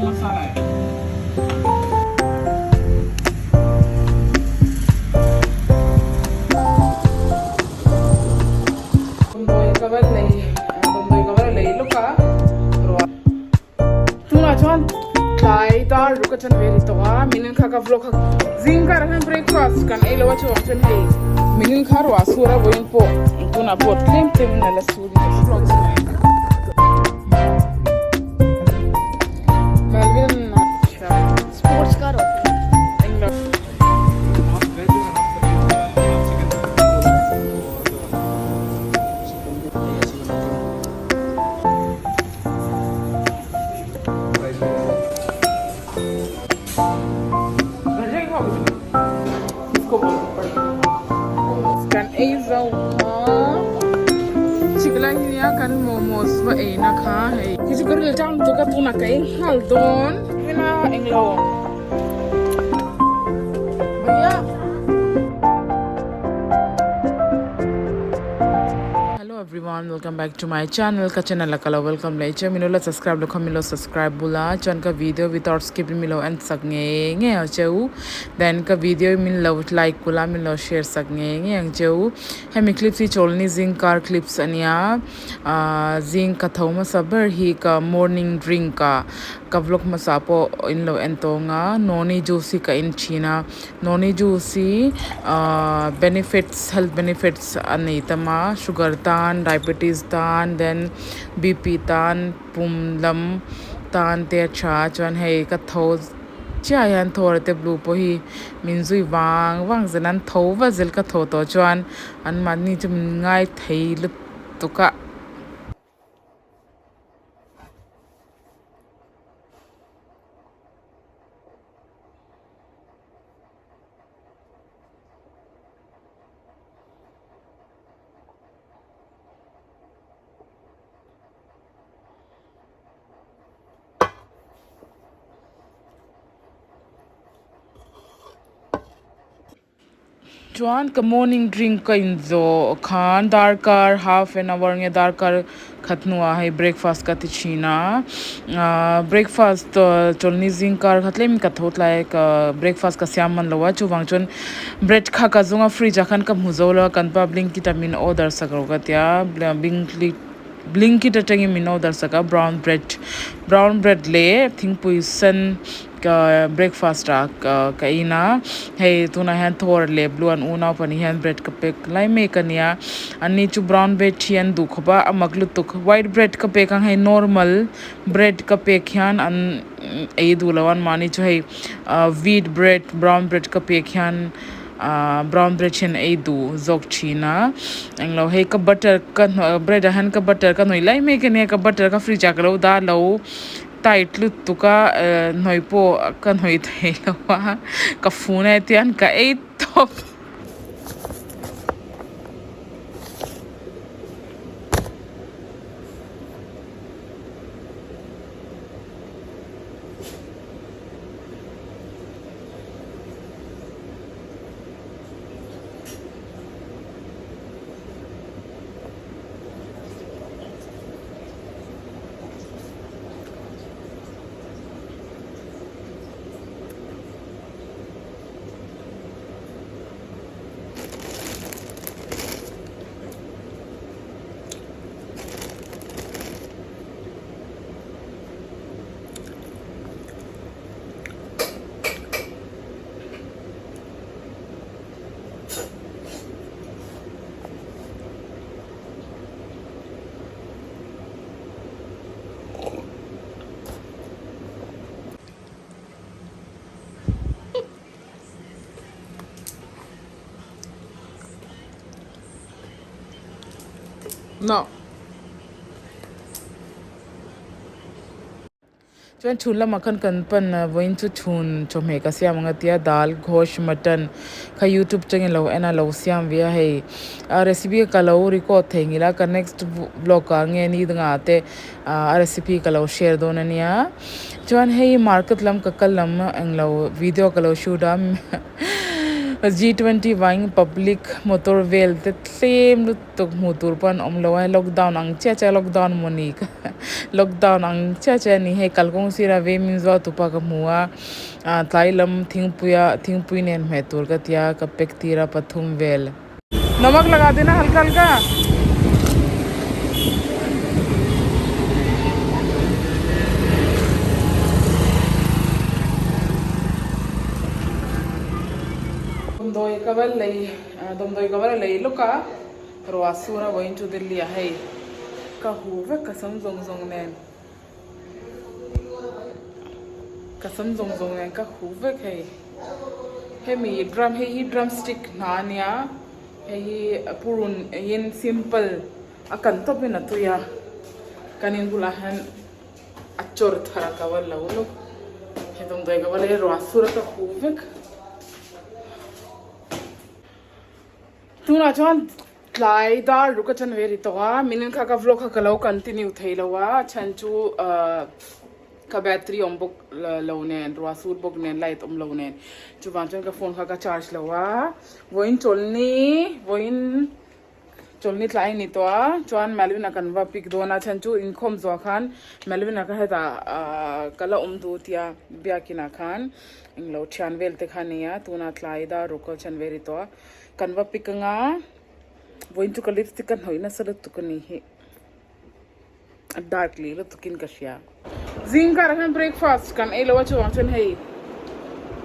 Damdawi ka va lei damdawi ka va lei lawk a ruah tunah chuan tlai dar ruk a chen ve ni tawh a minin kha ka vlog kha zing karah hian breakfast kan ei lo a chuvang chuan hei minin kha ruah sur a vawiin pawh tunah pawh tlem tlem in a la sur in ka hria. Sports car Kan ei zo kha chiklai hi nia kan momos va ei na kha hei khi chu ka ril tang lutuk a tunah ka ei nghal dawn hmela englo bhaiya. Hello everyone welcome back to my channel ka channel a ka lo welcome leh che milo la subscribe lo kha milo subscribe bula chuan ka video without skip in milo en sak ngei ngei ang cheu then ka video min lo like kula min lo share sak ngei ngei ang cheu hemi clips hi chawlni zing kar clips ania ahh zing ka tho hmasa ber hi ka morning drink ah ka vlog hmasa pawh in lo en tawng a noni juice hi ka en thin a noni juice hi ahh benefits health benefits a nei tam a sugar tan diabetes tan then B P tan pum lam tan te a tha a chuan hei ka tho chiah hian thawr te blue pawh hi min zui vang vang zel an tho va zel ka tho tawh chuan an mahni chu min ngai thei lutuk a. Chuan ka morning drink ka in zawh khan darkar half an hour nge darkar khat hnuah hei breakfast ka ti thin a ahh breakfast chawlhni zing kar kha tlem ka tho tlai a ka breakfast ka siam hman lo a chuvang chuan bread kha ka zawng a fridge ah khan ka hmu zo lo a kan pa blinkit ah min order sak rawh ka tia blinkit atangin min order sak a brown bread brown bread leh thingpui sen. Ka breakfast ah ka in a hei tunah hian thawr leh blue an unau pahnih hian bread ka pek lai mek a nia an ni chu brown bread hi an duh khawp a a mak lutuk white bread ka pek ang hei normal bread ka pek hian an ei duh lo a anmahni chu hei ah wheat bread brown bread ka pek hian ah brown bread hian ei duh zawk thin a englo hei ka butter ka bread ah hian ka butter ka hnawih lai mek a nia ka butter ka fridge ah ka lo dah lo. Tight lutuk a hnawih pawh ka hnawih thei lo a ka fun a hetiang ka ei tawp. No. Chuan chhun lamah khan kan pan a vawiin chu chhun chawhmeh ka siam ang a tia dal ghosh mutton kha youtube changin lo en a lo siam ve a hei a recipe ka lo record thei ngil a ka next vlog ah nge ni dangah te a recipe ka lo share dawn a nia chuan hei market lam ka kal lam englo video ka lo shoot a. G20 vangin public motor vel te tlem lutuk hmuh tur pawh an awm lo a lockdown ang chiah chiah lockdown mawni ka lockdown ang chiah chiah a ni hei kalkawng sirah vei min zuar tupa ka hmu a ah tlai lam thingpui a thingpui nen hmeh tur ka tia ka pack tir a pathum vel. Namak laga dena halka halka. Damdawi ka va lei damdawi ka va la lei lawk a ruah sur a vawiin chu Delhi ah hei ka huh vek ka sam zawng zawng nen ka sam zawng zawng nen ka huh vek hei hemi drum hei hi drum stick hna a nia hei hi purun engin simple a kan tawp in a tui a kan in bulah hian a chawr thar a ka va lo lawk he damdawi ka va lei ruah sur a ka huh vek. Tunah chuan tlai dar ruk a chan ve ri tawh a, min kha ka vlog kha ka lo continue thei lo a, chhan chu ahh ka battery awm bawk lo nen ruah sur bawk nen light awm lo nen chuvang chuan ka phone kha ka charge lo a, vawiin chawlhni vawiin chawlhni tlai a ni tawh a chuan Melvin-a kan va pick dawn a chhan chu inkhawm zawh khan Melvin-a kha hetah ahh ka la awm duh tia biakinah khan englo thian vel te kha a ni a tunah tlai dar ruk a chan ve ri tawh a. Kan va pick anga vawiin chu ka lipstick ka hnawih nasa lutuk a ni hi a dark leh lutuk in ka hria. Zing karah hian breakfast kan ei lo a chuvang chuan hei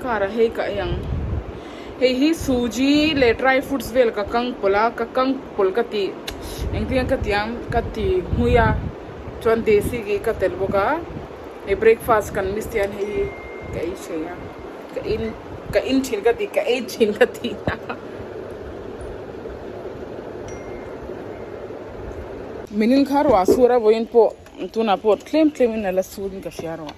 karah hei ka ei ang hei hi suji leh dry fruits vel ka kang pawlh a ka kang pawlh ka tih engtin nge ka tih ang ka ti hmui a chuan desi ghee ka telh bawk a hei breakfast kan miss te hian hei hi ka ei thei a. Ka in ka in thin ka ti ka ei thin ka ti a. Min in kha ruah sur a vawiin pawh tunah pawh tlem tlem in a la sur in ka hria rawh.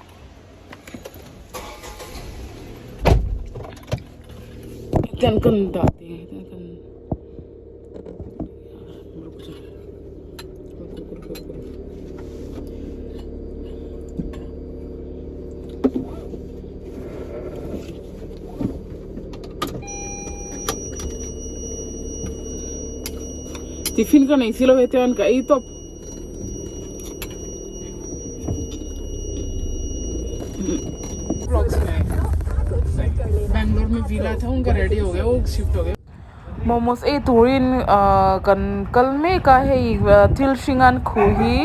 Hetiang kan dah te hetiang kan Tiffin ka nei silo hetian ka ei tawp. Bangalore mein villa tha unka ready ho gaya wo shift ho gaya. Momos ei turin ahh kan kal mek a hei thil hring an khuh hi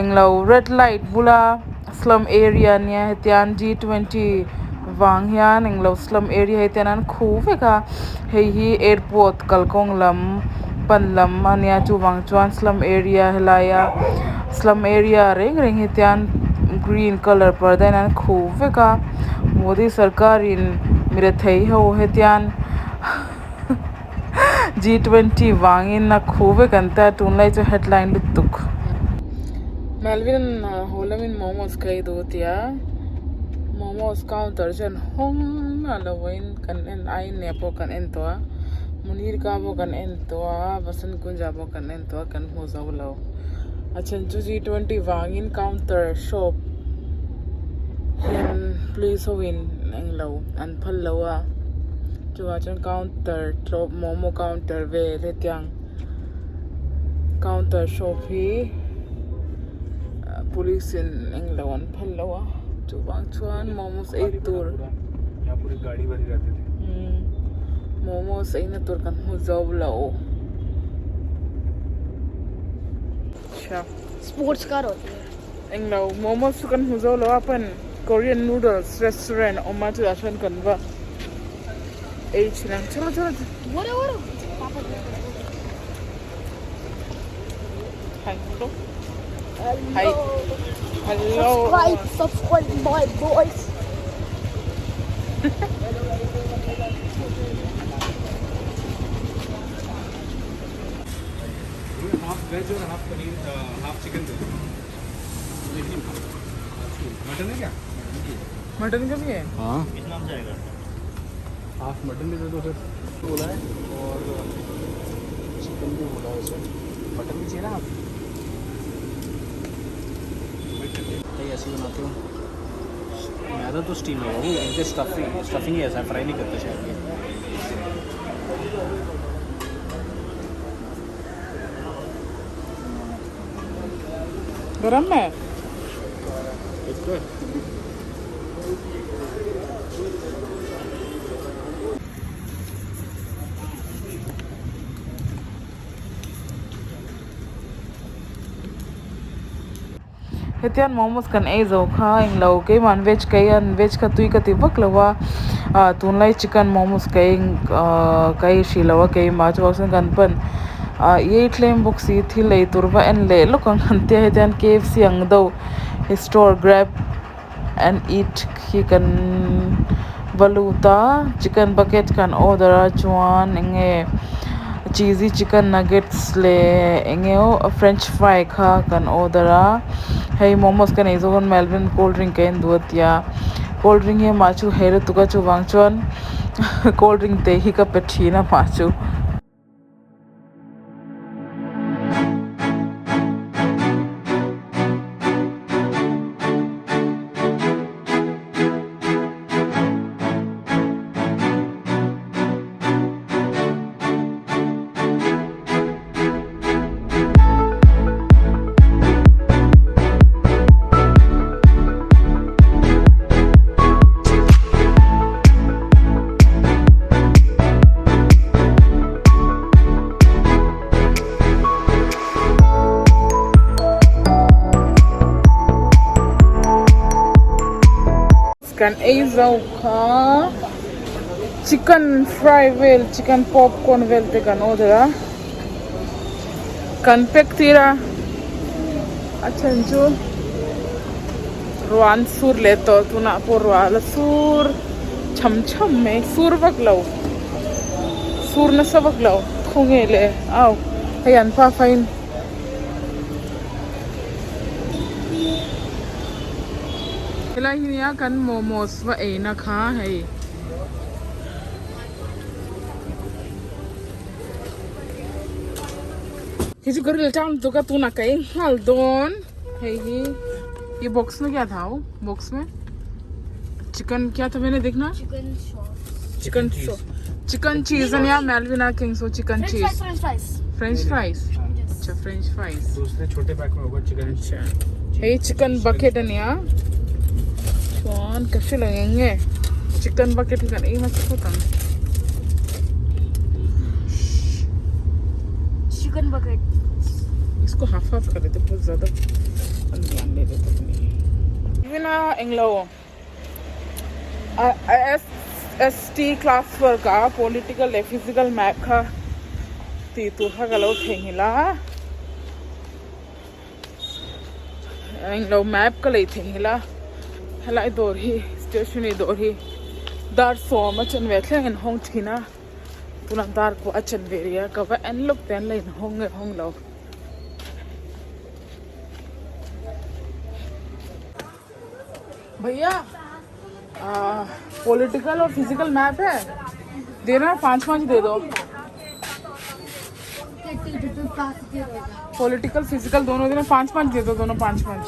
englo red light bula slum area ania hetian G twenty vang hian englo slum area hi ten an khuh vek a hei hi airport kalkawng lam pan lam ania chuvang chuan slum area helaia slum area reng reng hi tian green colour parda in an khuh vek a Modi sarkar in mi rethei ho hetian G twenty vangin a khuh vek an tia tunlai chu headline lutuk. Melvin haw lamin momos ka ei duh tia momos counter chuan hawng a lo in kan en aine pawh kan en tawh a Munirka pawh kan en tawh a Vasant Kunj pawh kan en tawh a kan hmu zo lo a then chu G twenty vangin counter shop hian police ho in englo an phal lo a chuvang chuan counter tlawp momo counter vel hetiang counter shop hi police in englo an phal lo a chuvang chuan momos ei tur momos ei na tur kan hmu zo lo. Sports car hoti hai. Englo momos chu kan hmu zo lo a pan Korean noodles restaurant a awm a chutah chuan kan va ei thin ang chalo chalo hi hello hi hello Subscribe, subscribe my boys. Half veg और half paneer half chicken दे mutton है क्या mutton का भी है हाँ कितना जाएगा half mutton भी दे दो फिर बोला है और चिकन भी बोला है वैसे मटन भी चाहिए ना आप ऐसे बनाते हो। मैदा तो स्टीम है वो इनके स्टफिंग स्टफिंग ही ऐसा है फ्राई नहीं करते शायद ये। गरम है। Hetian momos kan ei zo kha englo keiman veg ka ei a veg kha tui ka ti vak lo a ah tunlai chicken momos ka ei ahh ka ei hrih lo a keimah chu chuan kan pan ah i ei thleng bawk si thil ei tur va en leh lawk ang han tia hetian K F C ang deuh store grab and eat khi kan va lut a chicken bucket kan order a chuan eng nge cheesy chicken nuggets leh eng nge aw french fry kha kan order a hei momos ka neih zawh khan Melvin cold drink ka en duh a tia cold drink hi amah chu hei lutuk a chuvang chuan cold drink te hi ka pe thin a amah chu. Kan ei zo kha chicken fry vel chicken popcorn vel te kan order a kan pack tir a a then chu ruah an sur leh tawh tunah pawh ruah a la sur cham cham mai sur vak lo sur nasa vak lo khawnge le au hei an pa fain. Helai hi nia kan momos va eina kha hei. Hei chu ka ril tang lutuk a tunah ka ei nghal dawn hei hi ye box mein kya tha wo box mein chicken kya tha maine dekhna chicken chicken cheese ania Melvin a king so chicken cheese french fries acha french fries दूसरे छोटे pack में होगा chicken. Acha hei chicken bucket ania chuan ka hre lo eng nge chicken bucket hi kan ei hmasa phawt ang. Chicken bucket. Isko half half kar dete bahut zyada lian le lete Vina englo S S T class work a political leh physical map kha tih tur kha ka lo theihnghilh a englo map ka lei theihnghilh a helai dawr hi stationary dawr hi dar sawm a chanve thleng in hawng thin a tunah dar pawh a chanve rih a ka va en lawk te an la inhawng nge hawng lo. भैया political और physical map है देना पांच पांच दे दो political physical दोनों देना पांच पांच दे दो दोनों पांच पांच।